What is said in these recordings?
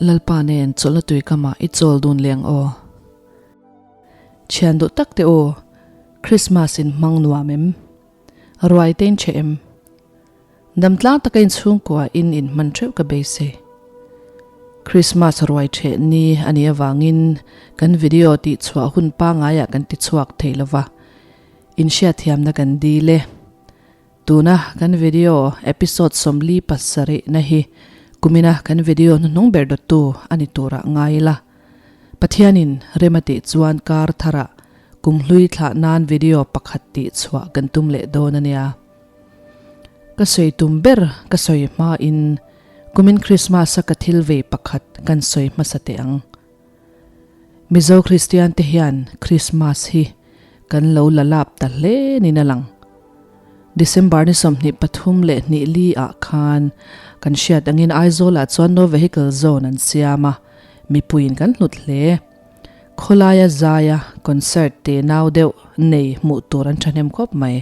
Lalpa nen chawlhna tui kamah i chawl dun leh ang aw. Thian duh tak te u, Christmas in hmang nuam em? Ruai te in chhe em? Damtlang taka in chhungkua in in hman theuh ka beisei. Christmas ruai theh ni a nih avangin kan video tih chhuah hun pangaiah kan ti chhuak thei lova, in hriatthiamna kan dil e. Tuna kan video episode 47 na hi kumina kan video hnuhnung ber dawttu a ni turah ngai ila. Pathianin rem a tih chuan kar tharah kumhlui thlah nan video pakhat tih chhuah kan tum leh dawn a nia. Ka sawi tum ber ka sawi hmain kumin Krismas a ka thil vei pakhat kan sawi hmasa teh ang. Mizo Kristian te hian Krismas hi kan lo la lap ta hle niin a lang. December ni 23 leh hnih li ah khan kan hriat angin Aizawl ah chuan No Vehicle Zone an siam a, mipuiin kan hlut hle. Khawlaia zaia concert te nau deuh nei hmuh tur an thahnem khawp mai.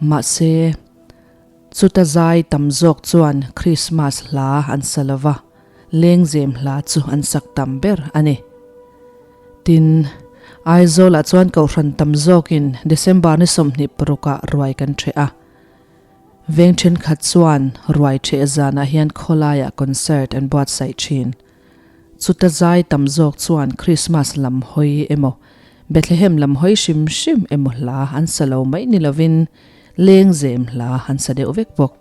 Mahse, chuta zai tam zawk chuan Krismas hla an sa lo va, lengzem hla chu an sak tam ber a ni. Tin, Aizawlah chuan kohhran tam zawkin December ni 26 ah ruai kan ṭheh a. Veng ṭhenkhat chuan ruai ṭheh zanah hian khawlaiah concert an buatsaih ṭhin. Chuta zai tam zawk chuan Krismas lam hawi emaw, Bethlehem lam hawi hrim hrim emaw hla an sa lo mai ni lovin lengzem hla an sa deuh vek bawk.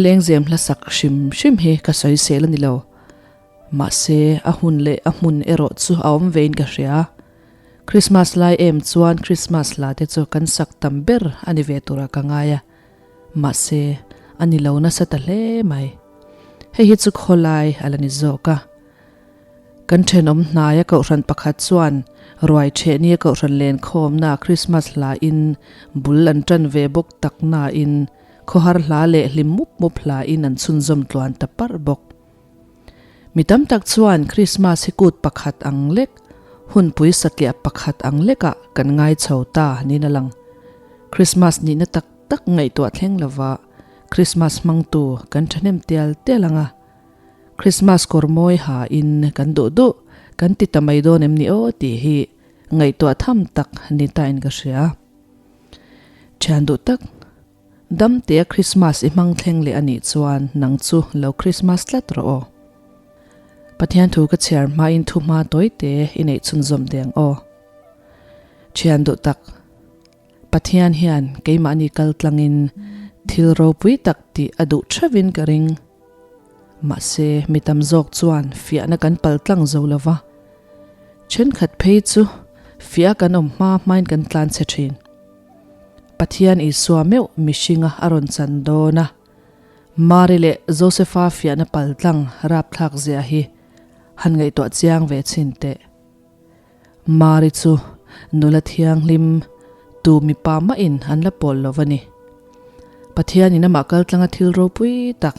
Lengzem hla sak hrim hrim hi ka sawi sel a ni lo. Mahse, a hun leh a hmun erawh chu a awm vein ka hria. Krismas lai em chuan Krismas hla te chu kan sak tam ber a ni ve turah ka ngai a. Mahse, a ni lo nasa ta hle mai. Hei hi chu khawlai a la ni zawk a. Kan thenawm hnaia kohhran pakhat chuan ruai thehnia kohhran lenkhawmna Krismas hla in bul an tan ve bawk tak nain khawhar hla leh hlim mup mup hla in an chhunzawm tluan ta parh bawk. Mi tam tak chuan Krismas hi kut pakhat ang lek, hunpui satliah pakhat ang lekah kan ngai chho ta niin a lang. Krismas nihna tak tak ngaihtuah thleng lova Krismas hmangtu kan thahnem tial tial ang a. Krismas kawr mawi ha in kan duh duh kan ti ta mai dawn em ni aw tih hi ngaihtuah tham tak ni ta in ka hria. Thian duh tak, dam tea Krismas i hmang thleng leh a nih chuan nang chu lo Krismas tlat rawh aw. Pathian thu ka chhiar hmain thu hma tawi te i neih chhunzawm deng aw. Thian duh tak. Pathian hian keimahni kal tlangin thil ropui tak tih a duh theuhin ka ring. Mahse, mi tam zawk chuan fiahna kan pal tlang zo lo va. Thenkhat phei chu fiah kan awm hma hmain kan tlan chhe thin. Pathian Isua meuh mihringa a rawn chan dawn a. Mari leh Josefa fiahna pal tlang rapthlak zia hi han ngaihtuah chiang ve chhin teh. Mari chu nula thianghlim tu mipa mahin an la pawl lo a ni. Pathianin amah kaltlanga thil ropui tak,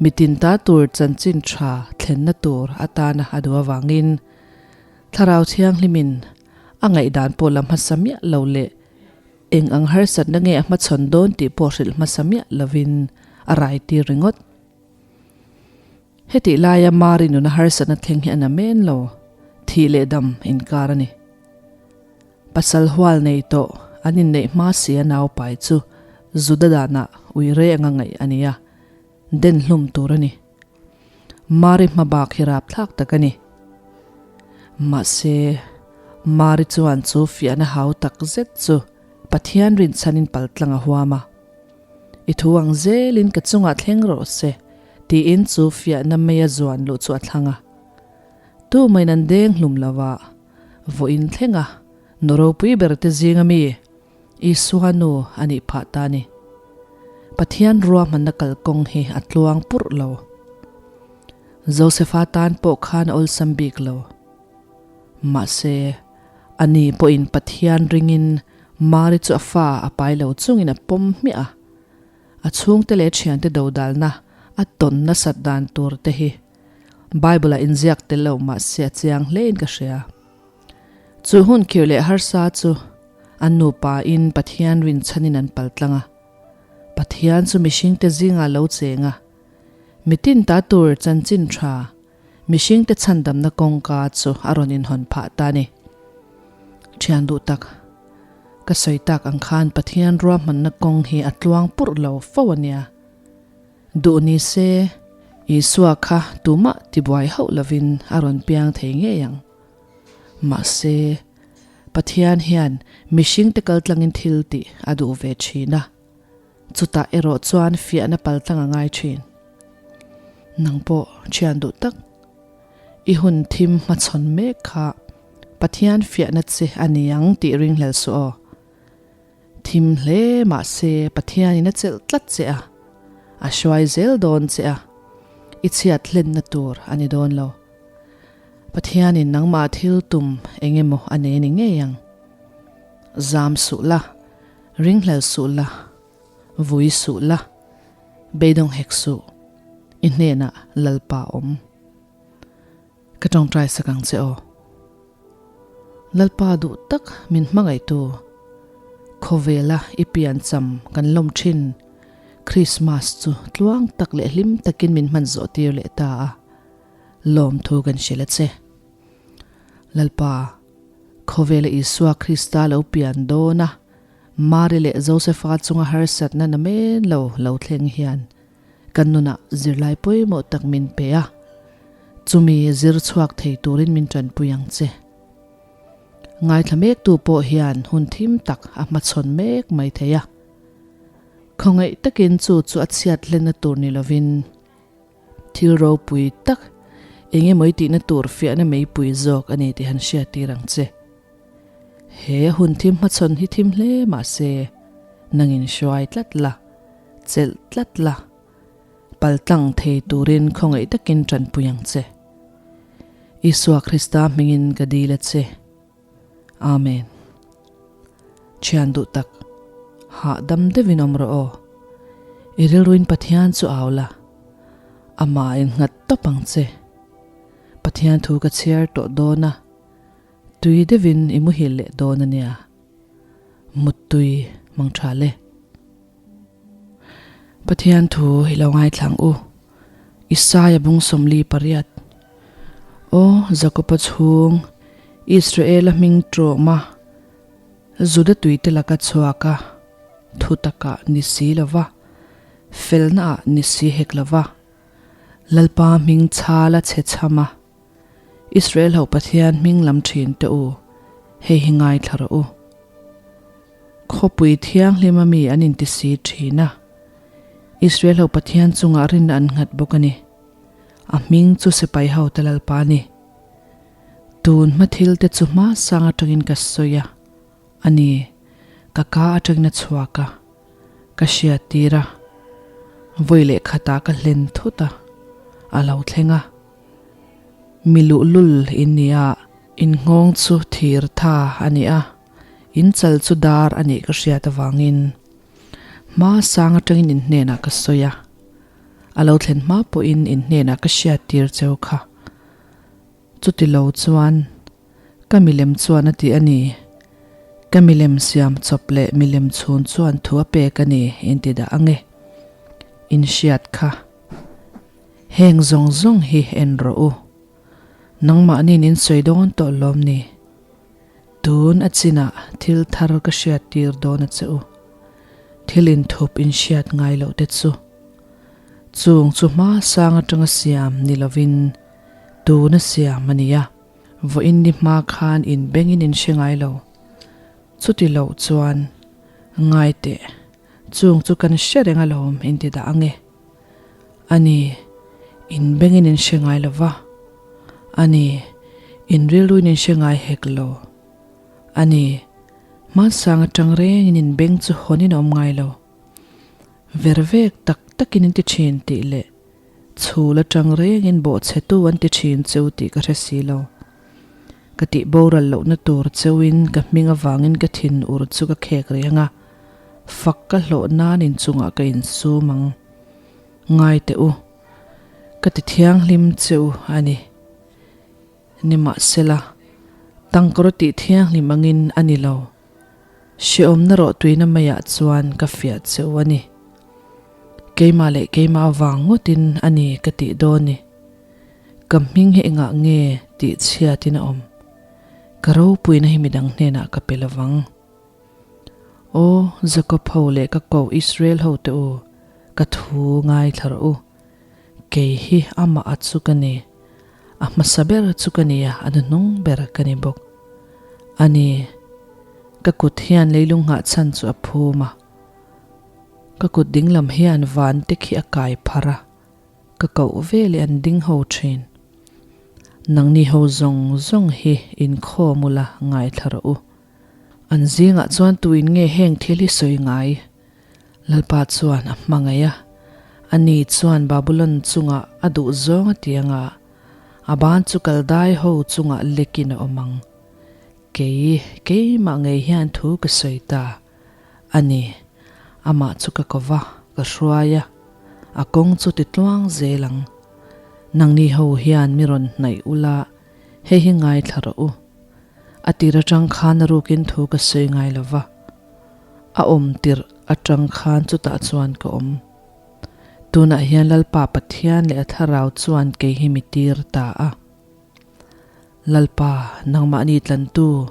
mitin ta tur chanchin tha thlenna tur atana a duh avangin Thlarau Thianghlimin a ngaihdan pawh la hmasa miah lo leh eng ang harsatna nge a hmachhawn dawn tih pawh hrilh hmasa miah lovin a raitir ringawt. Hetih laia Mari nuna harsatna thleng hi a na men lo, thih leh dam inkar a ni. Pasal hual nei tawh an inneih hma si a nau pai chu Juda danah ui rei anga ngaih a ni a, den hlum tur a ni. Mari hma bak hi rapthlak tak a ni. Mahse, Mari chuan chu fiahna hau tak zet chu Pathian rinchhanin paltlang a huam a. I thu ang zelin ka chungah thleng rawh se, tiin chu fiahna meia zuan luh chu a thlang a. Tu maiin an deng hlum lo a, vawiin thleng a, nu ropui ber te zinga mi, Isua nu a nih phah ta a ni. Pathian ruahmanna kalkawng hi a tluang purh lo. Josefa tan pawh khan a awlsam bik lo. Mahse, ani pawhin Pathian ringin Mari chu a fa a pai lo chungin a pawm hmiah a. A chhungte leh thiante dodalna a tawn nasat dan tur te hi Bible-ah inziak tel lo mahse a chiang hlein ka hria. Chu hun khirh leh harsa chu an nupain Pathian rinchhanin an paltlang a. Pathian chu mihringte zingah lo cheng a. Mitin ta tur chanchin tha, mihringte chhandamna kawngka chu a rawn inhawn phah ta a ni. Thian duh tak, ka sawi tak ang khan Pathian ruahmanna kawng hi a tluang purh lo fo a nia. Duh ni se, Isua kha tumah tibuai hauh lovin a rawn piang thei ngei ang. Mahse, Pathian hian mihringte kaltlangin thil tih a duh ve thin a. Chutah erawh chuan fiahna paltlang a ngai thin. Nang pawh thian duh tak, i hun thim hmachhawn mek kha Pathian fiahna che a ni ang tih ringhlel suh aw. Thim hle mahse Pathianin a chelh tlat che a, a hruai zel dawn che a, i chhiat hlenna tur a ni dawn lo. Pathianin nangmah thil tum eng emaw a nei a ni ngei ang. Zam suh la. Ringhlel suh la, vui suh la, beidawng hek suh, i hnenah Lalpa awm. Ka tawngtai sak ang che aw. Lalpa duh tak min hmangaihtu, khawvela i piancham kan lawm thin, Krismas chu tluang tak leh hlim takin min hman zawh tir leh ta a, lawmthu kan hrilh a che. Lalpa. Khawvela Isua Krista lo pian dawn a, Mari leh Josefa chunga harsatna na men lo lo thleng hian kan nunah zirlai pawimawh tak min pe a, chumi zir chhuak thei turin min tanpui ang che. Ngaithla mektu pawh hian hun thim tak a hmachhawn mek mai thei a. Khawngaih takin chu chu a chhiat hlenna tur ni lovin, Thil ropui tak, eng emaw i tihna tur fiahna meipui zawk a ni tih han hriattir ang che. He hun thim hmachhawn hi thim hle mah se, nangin hruai tlat la, chelh tlat la, paltlang thei turin khawngaih takin tanpui ang che. Isua Krista hmingin ka dil a che. Amen. Thian duh tak, hahdam deuhin awm rawh aw. I rilruin Pathian chu au la, amah in nghat tawp ang che. Pathian thu ka chhiar tawh dawn a, tui deuhin i muhil leh dawn a nia. Muttui mang tha le. Pathian thu i lo ngaithlang u. Isaia bung 48. Aw Jakoba chhung, Israela hming tawma Juda tuite laka chhuak a, thu takah ni si lo va, felnaah ni si hek lo va, Lalpa hming chhala chhe chham a, Israel ho Pathian hming lam thin te u, hei hi ngaithla rawh u. Khawpui thianghlim a mi an inti si thin a, Israel ho Pathian chungah rinna an nghat bawk a ni. A hming chu sipai hote Lalpa a ni. Tun hma thil te chu hma sang atangin ka sawi a, a ni, ka ka atangin a chhuak a, ka hriat tir a, vawi leh khatah ka hlen thut a, a lo thleng a. Mi luhlul in ni a, in nghawng chu thir tha a ni a, in chal chu dar a nih ka hriat avangin hma sang atangin in hnenah ka sawi a, a lo thlen hma pawhin in hnenah ka hriat tir cheu kha. Chuti lo chuan ka milem chuan a ti a ni, ka milem siam chawp leh milem chhun chuan thu a pek a ni in ti dah ang e, in hriat kha. Heng zawng zawng hi en rawh u. Nangmahniin in sawi dawn tawh lawm ni? Tun a chinah thil thar ka hriat tir dawn a che u. Thil inthup in hriat ngai loh te chu. Chung chu hma sang atanga siam ni lovin tuna siam a ni a. Vawiin ni hma khan in bengin in hre ngai lo. Chuti loh chuan ngai teh. Chung chu kan hre reng alawm in ti dah ang e. A ni, in bengin in hre ngai lo va. A ni, in rilruin in hre ngai hek lo. A ni, hmansang atang rengin in beng chu hawnin a awm ngai lo. Vervek tak takin in ti thin tih leh chhul atang rengin bawhchhetu an ti thin cheu tih ka hre si lo. Ka tih boral lohna tur cheuin ka hming avangin ka thin ur chu ka khek reng a, fak ka hlawh nan inchungah ka insum ang. Ngai teh u, ka ti thianghlim che u a ni. Nimahsela, tangkawr tih thianghlim angin a ni lo. Hrehawmna rawhtuina maiah chuan ka fiah che u a ni. Keimah leh keimah vang ngawtin a ni ka tih dawn ni. Ka hming hi engah nge tih chhiatin a awm. Ka ropuina hi midang hnenah ka pe lovang. Aw, Jakob ho leh ka koh Israel ho te u, ka thu ngaithla rawh u. Kei hi amah a chu ka ni. A hmasa ber chu ka ni a, a hnuhnung ber ka ni bawk. A ni, ka kut hian leilung nghahchhan chu a phum a. Ka kut dinglam hian van te khi a kai pharh a, ka koh ve leh an ding ho thin. Nangni ho zawng zawng hi inkhawm ula ngaithla rawh u. An zingah chuan tuin nge heng thil hi sawi ngai? Lalpa chuan a hmangaih a, ani chuan Babulon chungah a duh zawng a ti anga, a ban chu Kaldai ho chungah lekin a awm ang. Kei, keimah ngei hian thu ka sawi ta. A ni, amah chu ka ko va, ka hruai a, a kawng chu ti tluang zel ang. Nangni ho hian mi rawn hnaih ula, hei hi ngaithla rawh u. A tir atang khan a rukin thu ka sawi ngai lo va, a awm tirh atang khan chutah chuan ka awm. Tunah hian Lalpa Pathian leh a thlarau chuan kei hi mi tir ta a. Lalpa, nangmahni tlantu,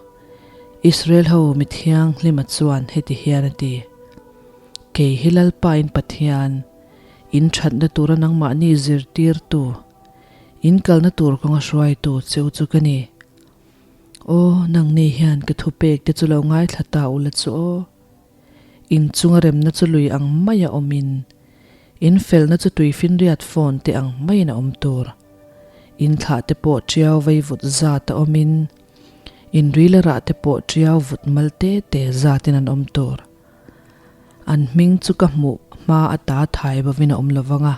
Israel ho mi thianghlima chuan heti hian a ti, Kei hi Lalpa in Pathian, in thatna tura nangmahni zirtirtu, in kalna tur kawnga hruaitu cheu chu ka ni. Aw, nangni hian ka thupek te chu lo ngaithla ta ula chu aw. In chunga remna chu lui ang maia awmin, in felna chu tuifinriat phone te ang maiin a awm tur. In thlah te pawh tiau vaivut zat a awmin, in rila rah te pawh tiau vut mal te te zatin an awm tur. An hming chu ka hmuh hma ata thai bovin a awm lovang a.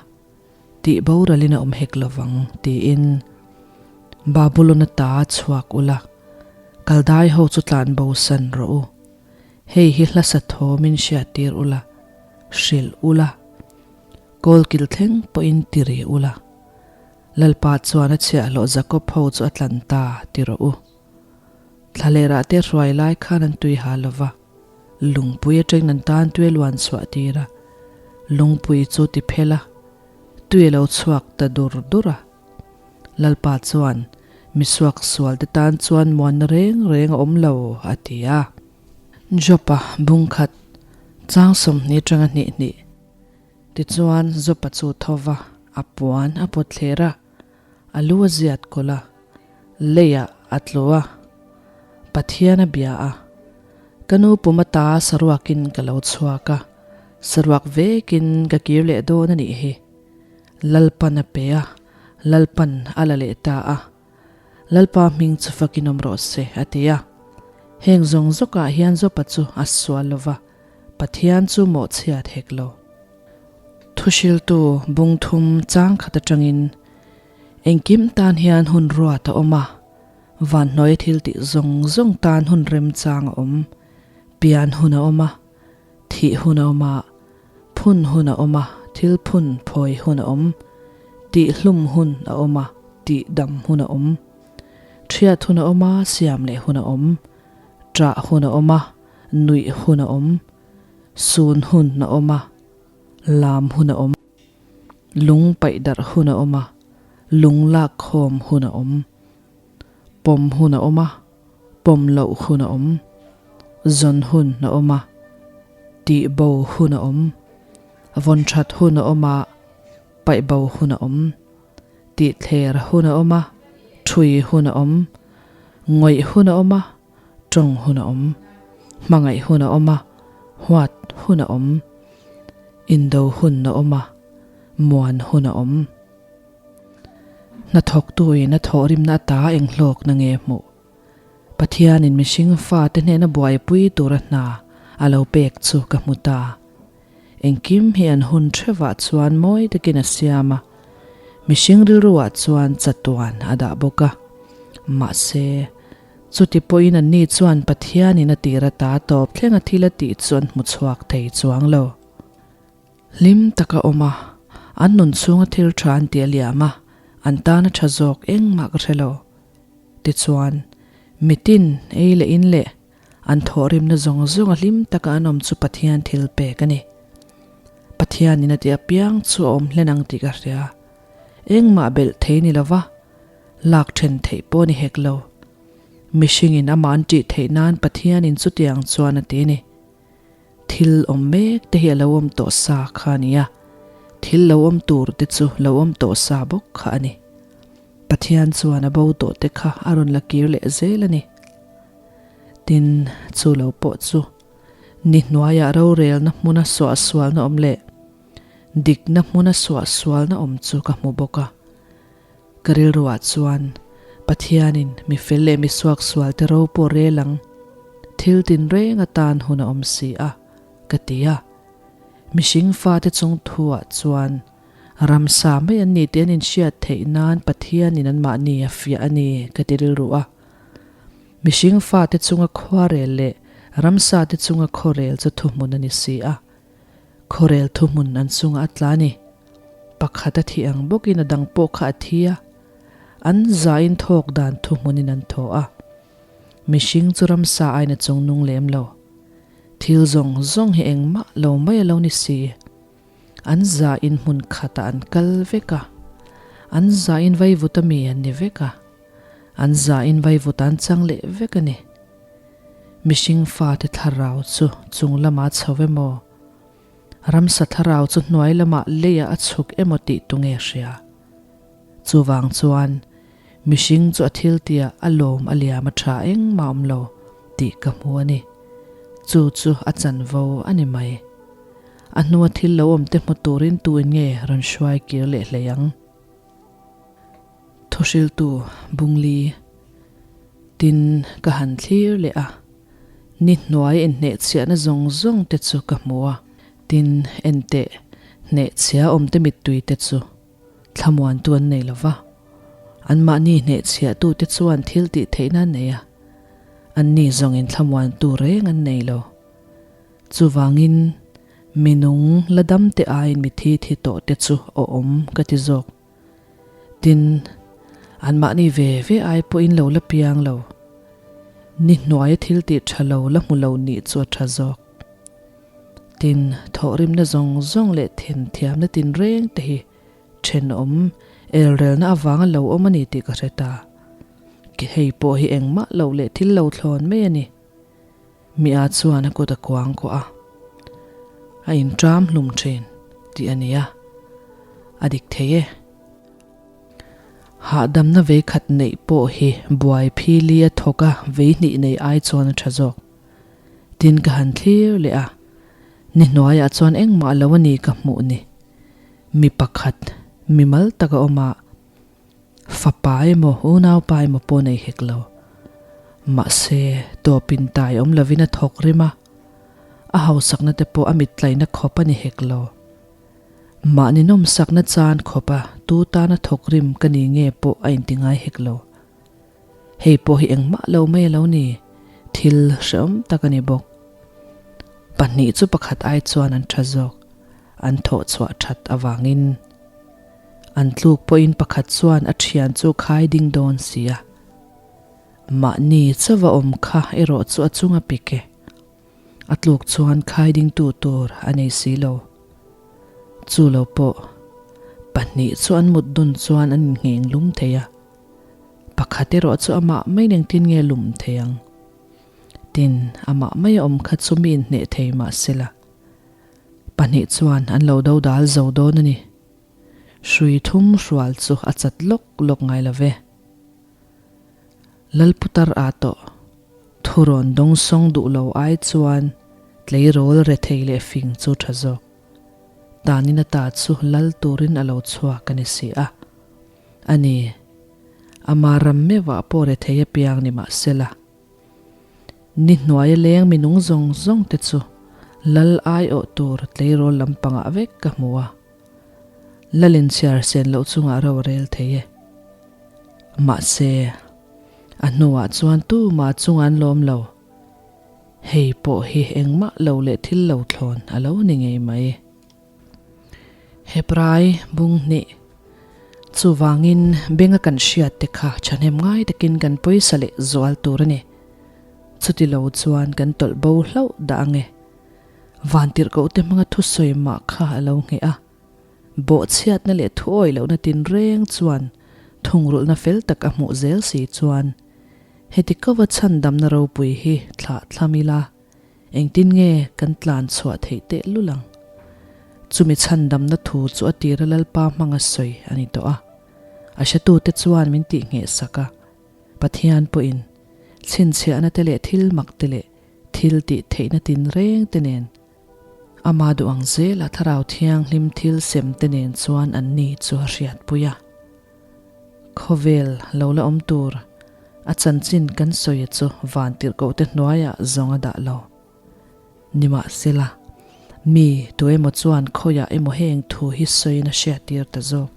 Tih boralin a awm hek lovang, tiin Babulon ata a chhuak ula, Kaldai ho chu tlan bosan rawh u. Hei hi hlasa thawmin hriattir ula, hrilh ula, kawlkil thleng pawhin ti ri ula. Lalpa chuan a chhiahhlawh Jakob ho chu a tlan ta, ti rawh u. Thlalerah te hruai lai khan an tui ha lova. Lungpui atangin an tan tui a luan chhuah tir a, lungpui chu ti phel a, tui a lo chhuak ta dur dur a. Lalpa chuan, Misuak sualte tan chuan muanna reng reng a awm lo, a ti a. Jopa bungkhat chang 20 atanga hnih hnih. Tichuan Jopa chu tho va, a puan a pawt thler a, a lu a ziat kawlh a, leiah a tlu a, Pathian a bia a, Ka nu pum ata saruakin ka lo chhuak a, saruak vekin ka kir leh dawn a nih hi. Lalpan a pe a, Lalpan a la leh ta a, Lalpa hming chu fakin awm rawh se, a ti a. Heng zawng zawkah hian Jopa chu a sual lo va, Pathian chu mawhchhiat hek lo. Thuhriltu bungthum chang khat atangin Engkim tan hian hun ruat a awm a, vanhnuaia thil tih zawng zawng tan hun remchang a awm. Pian hun a awm a, thih hun a awm a, phun hun a awm a, thil phun phawi hun a awm, tih hlum hun a awm a, tih dam hun a awm, thiat hun a awm a, siam leh hun a awm, ṭah hun a awm a, nuih hun a awm, sun hun a awm a, lam hun a awm. Lung paih darh hun a awm a, lung lak khawm hun a awm. Pawm hun a awm a, pawm loh hun a awm. Zawn hun a awm a, tih bo hun a awm. Vawn that hun a awm a, paih bo hun a awm. Tih thler hun a awm a, thui hun a awm. Ngawih hun a awm a, tawng hun a awm, hmangaih hun a awm a, huat hun a awm, indo hun a awm a, muan hun a awm. Hnathawktuin a thawhrimna ata enghlawkna nge hmuh? Pathianin mihring fate hnena buaipui tura hna a lo pek chu ka hmu ta. Engkim hi an hun theuhah chuan mawi takin a siam a, mihring rilruah chuan chatuan a dah bawk a. Mahse, Chuti pawhin anni chuan Pathianin a tir ata tawp thleng a thil a tih chu an hmu chhuak thei chuang lo. Hlim taka awm a, an nun chhunga thil tha an ti a liam a, an tana tha zawk engmah ka hre lo. Tichuan, mitin ei leh in leh an thawhrimna zawng zawnga hlim taka an awm chu Pathian thil pek a ni. Pathianin a tih apiang chu a awm hlen ang tih ka hria. Engmah belh thei ni lova, lak then theih pawh ni hek lo. Mihringin amah an ṭih theih nan Pathianin chutiang chuan a ti a ni. Thil awm mek te hi a lo awm tawh sa kha a ni a, thil lo awm tur te chu lo awm tawh sa bawk kha a ni. Pathian chuan a bo tawh te kha a rawn la kir leh zel a ni. Tin, chu lo pawh chu ni hnuaiah rorelna hmuna suahsualna awm leh dikna hmuna suahsualna awm chu ka hmu bawk a. Ka rilruah chuan Pathianin mi fel leh mi suaksual te ro pawh rel ang, thil tinreng atan hun a awm si a, ka ti a. Mihring fate chung thuah chuan ramsa mai an ni tih an inhriat theih nan Pathianin anmahni a fiah a ni, ka ti rilru a. Mihring fate chunga khuarel leh ramsa te chunga khawrel chu thuhmun a ni si a. Khawrel thuhmun an chungah a tla a ni. Pakhat a thih ang bawkin a dang pawh kha a thi a, an zain thawk dan thuhmunin an thaw a. Mihring chu ramsa aiin a chung nung lem lo. Thil zawng zawng hi engmah lo mai a lo ni si. An zain hmun khatah an kal vek a, an zain vaivut a mi an ni vek a, an zain vaivut an chang leh vek a ni. Mihring fate thlarau chu chung lamah a chho emaw? Ramsa thlarau chu hnuai lamah leiah a chhuk emaw tih tu nge hria? Chuvang chuan mihring chu a thil tihah a lawm a liam a tha engmah awm lo tih ka hmu a ni. Chu chu a chanvo a ni mai. A hnua thil lo awm te hmu turin tuin nge rawn hruai kir leh hlei ang? Thuhriltu Bungli tin ka han thlir leh a. Ni hnuai inhnehchhiahna zawng zawng te chu ka hmu a, tin enteh hnehchhia awmte mittui te chu thlamuantu an nei lo va, anmahni hnehchhiahtu te chuan thil tih theihna an nei a, anni zawngin thlamuantu reng an nei lo. Chuvangin mi nung la dam te aiin mi thi thi tawh te chu awm ka ti zawk. Tin, anmahni ve ve ai pawhin lo la piang lo. Ni hnuaia thil tih tha lo la hmu lo nih chu a tha zawk. Tin, thawhrimna zawng zawng leh thenthiamna tinreng te hi thenawm elrelna avanga lo awm a ni tih ka hre ta. Hei pawh hi engmah loh leh thil lo thlawn mai a ni. Mi a chuan a kut a kuang kuah a, a inṭam hlum ṭhin tih a ni a, a dik thei e. Hahdamna vei khat neih pawh hi buai phili a thawk a vei hnih nei ai chuan a ṭha zawk. Tin ka han thlir leh a, ni hnuaiah chuan engmah lo a ni ka hmuh ni. Mi pakhat, mimal taka awm a, Fapa emaw unaupa emaw pawh nei hek lo. Mahse, tawpin tai awm lovin a thawk rim a, a hausakna te pawh a mittlaihna khawp a ni hek lo. Mahni nawmsakna chan khawpa tu tana thawk rim ka ni nge pawh a inti ngai hek lo. Hei pawh hi engmah lo mai a lo ni, thil hrehawm tak a ni bawk. Pahnih chu pakhat ai chuan an tha zawk, an thawh chhuah that avangin. An tluk pawhin pakhat chuan a thian chu khai ding dawn si a. Mahni chauva awm kha erawh chu a chunga pik e. A tluk chuan khai dingtu tur a nei si lo. Chu lo pawh, pahnih chu an mut dun chuan an inngheng lum thei a. Pakhat erawh chu amah mai engtin nge lum thei ang? Tin, amah mai a awm kha chu mi inhneh thei mah sela. Pahnih chuan an lo do dal zo dawn a ni. Hrui thum hrual chu a chat lawk lawk ngai lo ve. Lalputar a tawh. Thurawn dawngsawng duh lo ai chuan tleirawl rethei leh fing chu tha zawk. Tanin ata chu lal turin a lo chhuak a ni si a. A ni, ama ram meuhah pawh rethei apiang ni mah sela. Ni hnuaia leng minung zawng zawng te chu lal aiawh tur tleirawl lampangah vek ka hmu a. Lalin chhiar sen loh chungah ro a rel thei e. Mahse, a hnuah chuan tumah chungah an lawm lo. Hei pawh hi engmah lo leh thil lo thlawn a lo ni ngei mai. Hebrai bung hnih. Chuvangin benga kan hriat te kha thahnem ngai takin kan pawisa leh zual tur a ni. Chuti lo chuan kan tawlh bo hlauh dah ang e. Vantirhkohte hmanga thusawi mah kha a lo ngheh a. Bawhchhiatna leh thuawi lohna tinreng chuan thungrulhna fel tak a hmuh zel si chuan heti kova chhandamna ropui hi thlah thlam ila engtin nge kan tlan chhuah theih teh lul ang? Chumi chhandamna thu chu a tira Lalpa hmanga sawi a ni tawh a, a hretute chuan min tihngheh sak a, Pathian pawhin chhinchhiahna te leh thil mak te leh thil tih theihna tinreng te nen Ama duh ang zela Thlarau Thianghlim thil sem te nen chuan an ni chu a hriatpui a. Khawvel lo la awm tur a chanchin kan sawi chu vantirhkoh te hnuaiah zawng a dah lo. Nimahsela, mi tu emaw chuan khawiah emaw heng thu hi sawiin a hriattir ta zawk.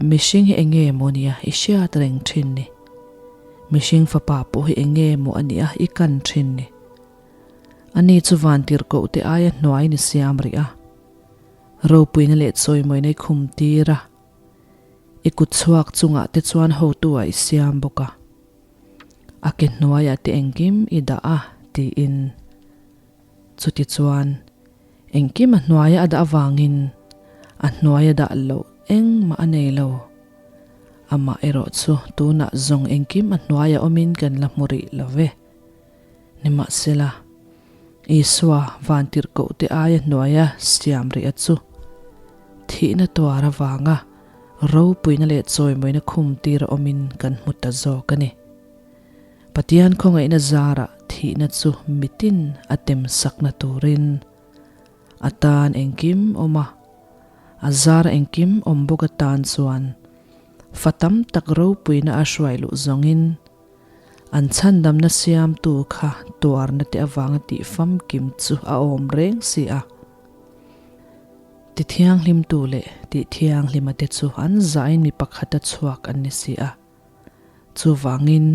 Mihring hi eng nge maw nia i hriat reng thin ni? Mihring fapa pawh hi eng nge maw a nia i kan thin ni? Ani chu vantirhkoh te aia hnuai ni siam rih a, ropuina leh chawimawina i khum tir a, i kut chhuak chungah te chuan hotu ah i siam bawk a, a ke hnuaiah te engkim i dah a tiin. Chutichuan, engkim a hnuaia a dah avangin a hnuaia dah loh engmah a nei lo. Amah erawh chu tunah zawng engkim a hnuaia awmin kan la hmu rih lo ve. Nimahsela, Isua vantirhkohte aia hnuaia siam rih a chu thihna tuar avanga ropuina leh chawimawina khum tir a awmin kan hmu ta zawk a ni. Pathian khawngaihna zarah thihna chu mitin a tem sakna turin a tan engkim awm a, a zara engkim awm bawk atan chuan fa tam tak ropuina a hruai luh zawngin An chhandamna siamtu kha tuarna te avanga tih famkim chu a awm reng si a. Ti thianghlimtu leh tih thianghlima te chu an zahin mi pakhata chhuak an ni si a. Chuvangin,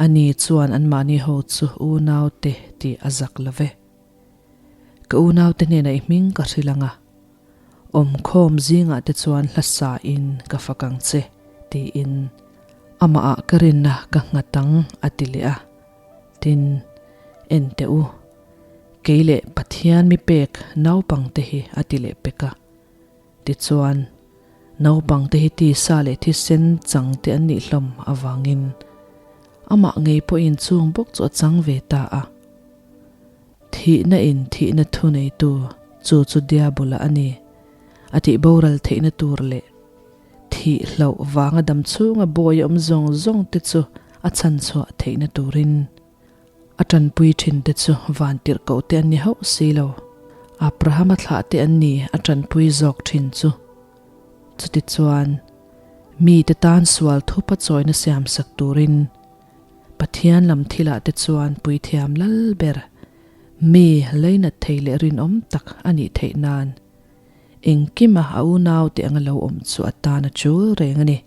ani chuan anmahni ho chu unaute tih a zak lo ve. Ka unaute hnenah i hming ka hrilh ang a, awmkhawm zingah te chuan hla sain ka fak ang che, tiin amahah ka rinna ka nghat ang a ti leh a. Tin, en teh u, kei leh Pathian mi pek naupangte hi a ti leh pek a. Tichuan, naupangte hi tisa leh thisen changte an nih hlawm avangin amah ngei pawhin chung bawk chu a chang ve ta a. Thihna in thihna thu neitu chu chu Diabola a ni. A tih boral theihna tur leh thih hlauh vanga dam chhunga bawi awm zawng zawng te chu a chhan chhuah theihna turin a tanpui thin te chu vantirhkoh te an ni hauh si lo. Abrahama thlah te an ni a tanpui zawk thin chu. Chutichuan, mite tan sual thupa chawina siamsak turin Pathian lam thilah te chuan puithiam lal ber, mi leinat thei leh rinawm tak a nih theih nan engkima a unaute anga lo awm chu a tan a chul reng a ni.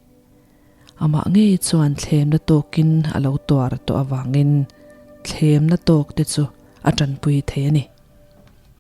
Amah ngei chuan thlemna tawkin a lo tuar tawh avangin thlemna tawkte chu a tanpui thei a ni.